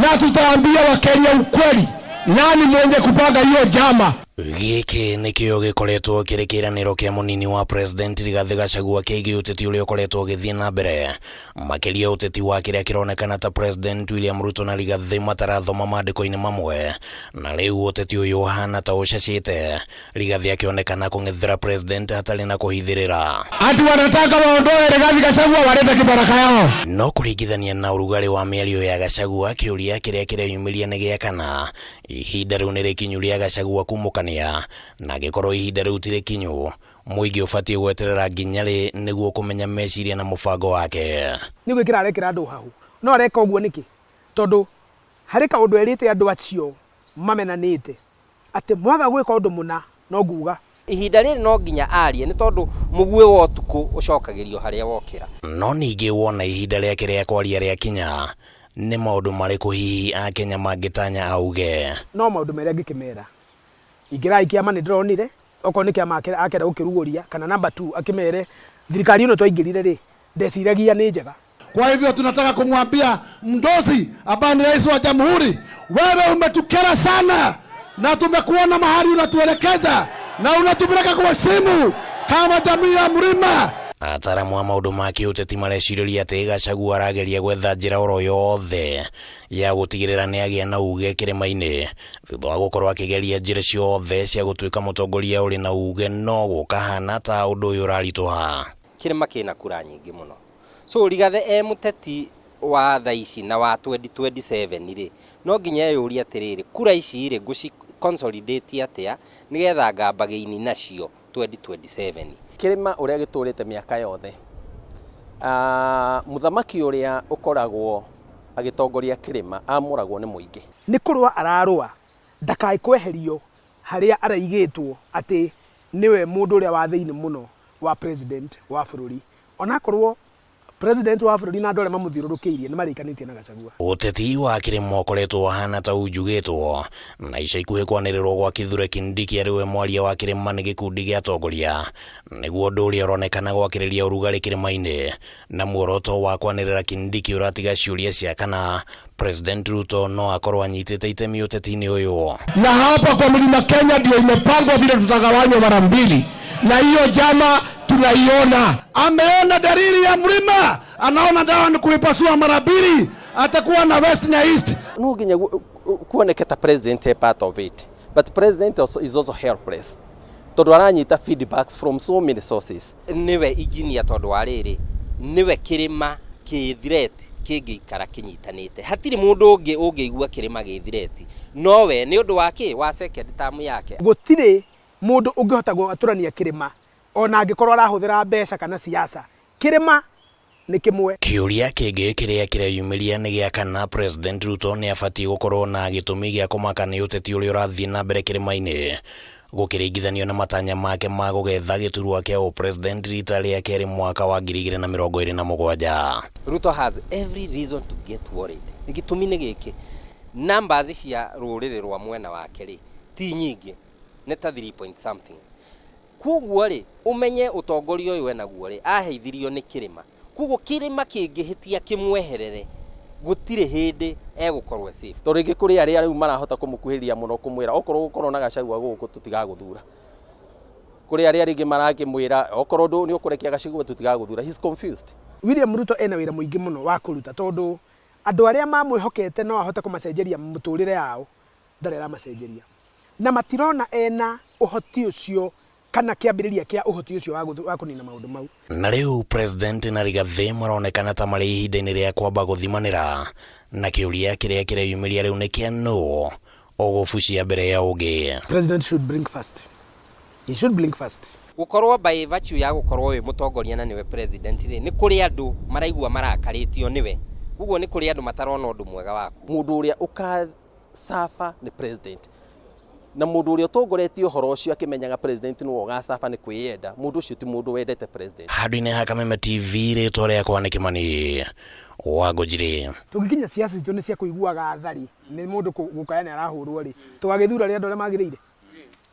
Na tutaambia Wakenya ukweli, nani mwenye kupanga hiyo njama. Gĩkĩ nĩkĩo gĩkoretwo kĩrĩ kĩĩranĩro kĩa mũnini wa President Rigathĩ Gachagua kĩgiĩ ũteti ũrĩa ũkoretwo ũgĩthiĩ na mbere, makĩria ũteti wa kĩrĩa kĩronekana ta President William Ruto na Rigathĩ matarathoma maandĩko-inĩ mamwe, na rĩu ũteti ũyũ ũhana ta ũcacĩte, Rigathĩ akĩonekana kũng'ethera President hatarĩ na kũhithĩrĩra. Ati wanataka waondoe Rigathi Gachagua walete kibaraka yao. No kũringithania na ũrugarĩ wa mĩario ya Gachagua, kĩũria kĩrĩa kĩreyumĩria nĩ gĩa kana ihinda rĩu nĩ rĩkinyu rĩa Gachagua kumũkania, na angĩkorwo ihinda rĩu ti rĩkinyu, mũingĩ ũbatiĩ gweterera nginya rĩ nĩguo kũmenya meciria na mũbango wake. Nĩ gwĩkĩra arekĩra andũ ũhahũ. No areka ũguo nĩkĩ? Tondũ harĩ kaũndũ erĩte andũ acio mamenanĩte atĩ mwaga gwĩka ũndũ mũna no nguga. Ihinda rĩrĩ no nginya arie nĩ tondũ mũguĩ wa ũtukũ ũcokagĩrio harĩa wokĩra. No ningĩ wona ihinda rĩake rĩa kwaria rĩakinya, nĩ maũndũ marĩkũ hihi Akenya mangĩtanya auge? No maũndũ merĩ angĩkĩmera, ingĩrai kĩama nĩ ndĩronire, okorwo nĩ kĩama akenda gũkĩrugũria, kana number 2 akĩmere thirikari ĩno twaingĩrire rĩ, ndeciragia nĩ njega. Kwa hivyo tunataka kumwambia Mdosi ambaye ni rais wa jamhuri, wewe umetukera sana na tumekuona mahali unatuelekeza na unatupeleka kwa simu kama jamii ya mlima. Ataramu a maũndũ ma kĩũteti marecirĩria atĩ Gachagua arageria gwetha njĩra oro yothe ya gũtigĩrĩra nĩ agĩa na uge kĩrĩma-inĩ thutha wa gũkorwo akĩgeria njĩra ciothe cia gũtuĩka mũtongoria ũrĩ na uge, no gũkahana ta ũndũ ũyũ ũraritũha. Kĩrĩma kĩna kura nyingĩ mũno. So Rigathĩ e mũteti wa thaa ici na wa 2027 rĩ, no nginya eyũrie atĩrĩrĩ, kura ici rĩ ngũci consolidate atĩa nĩgetha ngambagĩini nacio 2027. Kĩrĩma ũrĩa gĩtũrĩte mĩaka yothe, mũthamaki ũrĩa ũkoragwo agĩtongoria kĩrĩma amũragwo nĩ mũingĩ. Nĩ kũrũa ararũa ndakae kweherio harĩa araigĩtwo atĩ nĩwe mũndũ ũrĩa wa thĩinĩ mũno wa president wa bũrũri, onakorwo president wa bũrũri na andũ arĩa mamũthiũrũrũkĩirie nĩ marĩkanĩtie na Gachagua. Ũteti wa kĩrĩma ũkoretwo ũhana ta unjugĩtwo na ica ikuhĩ kwanĩrĩrwo gwa Kithure Kindiki arĩ we mwaria wa kĩrĩma nĩ gĩkundi gĩa atongoria nĩguo ũndũ ũrĩa ũronekana gwakĩrĩria ũrugarĩ kĩrĩma-inĩ, na muoroto wa kwanĩrĩra Kindiki ũratiga ciũria cia kana President Ruto no akorwo anyitĩte itemi ũteti-inĩ ũyũ. Na hapa kwa Mlima Kenya ndio imepangwa vile tutagawanywa mara mbili, na hiyo njama tunaiona. Ameona dalili ya mlima, anaona dawa ni kuipasua mara mbili, atakuwa na west na east. No nginya kuoneke ta president e part of it, but president is also helpless tondu aranyita feedbacks from so many sources. Niwe engineer tondu wa rĩrĩ, niwe kĩrĩma kĩ threat kĩngĩikara kĩnyitanĩte. Hatirĩ mũndũ ũngĩ ũngĩigua kĩrĩma gĩ threat nowe, nĩ ũndũ wa kĩ wa second term yake. Gũtirĩ mũndũ ũngĩhota gwatũrania kĩrĩma ona angĩkorwo arahũthĩra mbeca kana siasa. Kĩrĩma nĩ kĩmwe. Kĩũria kĩngĩ kĩrĩa kĩreyumĩria nĩ gĩa kana President Ruto nĩ abatiĩ gũkorwo na gĩtũmi gĩa kũmaka nĩ ũteti ũrĩa ũrathiĩ na mbere kĩrĩma-inĩ gũkĩringithanio na matanya make ma gũgetha gĩturwa kĩa ũpresident rita rĩa kerĩ mwaka wa 2027. Ruto has every reason to get worried. Gĩtũmi nĩ gĩkĩ, numbers cia rũrĩrĩ rwa mwena wake rĩ ti nyingĩ, nĩ ta 3 point something. Koguo rĩ, ũmenye ũtongoria ũyũ enaguo rĩ, aheithirio nĩ kĩrĩma. Koguo kĩrĩma kĩngĩhĩtia kĩmweherere, gũtirĩ hĩndĩ egũkorwo safe. Tondũ rĩngĩ kũrĩ arĩa rĩu marahota kũmũkuhĩrĩria mũno kũmwĩra okorwo gũkorwo na Gachagua gũkũ tũtigagũthura. Kũrĩ arĩa rĩngĩ marakĩmwĩra okorwo nĩ ũkũrekia Gachagua tũtigagũthura. He's confused. William Ruto ena wĩra mũingĩ mũno wa kũruta tondũ andũ arĩa mamwĩhokete no ahote kũmacenjeria mũtũrĩre yao, ndarĩ aramacenjeria. Na matirona ena ũhoti ũcio kana kĩambĩrĩria kĩa ũhoti ũcio wa kũnina maũndũ mau. Na rĩu President na Rigathĩ maronekana ta marĩ ihinda-inĩ rĩa kwamba gũthimanĩra, na kĩũria kĩrĩa kĩreyumĩria rĩu nĩ kĩa nũ ũgũbucia mbere ya ũngĩ. President should blink first. He should blink first. Gũkorwo by virtue ya gũkorwo wĩ mũtongoria na nĩwe president rĩ, nĩ kũrĩ andũ maraigua marakarĩtio nĩwe. Koguo nĩ kũrĩ andũ matarona ũndũ mwega waku. Mũndũ ũrĩa ũkacaba nĩ president. Na mũndũ ũrĩa ũtongoretie ũhoro ũcio akĩmenyaga president nĩwe ũgacaba nĩ kwĩyenda, mũndũ ũcio ti mũndũ wendete president. Handũ-inĩ ha Kameme TV, rĩtwa rĩakwa nĩ Kĩmani wa Ngũnjiri. Tũngĩkinya siasa citũ nĩ cia kũiguaga thari nĩ mũndũ gũkaya nĩ arahũrwo rĩ, tũgagĩthura rĩ andũ arĩa magĩrĩire.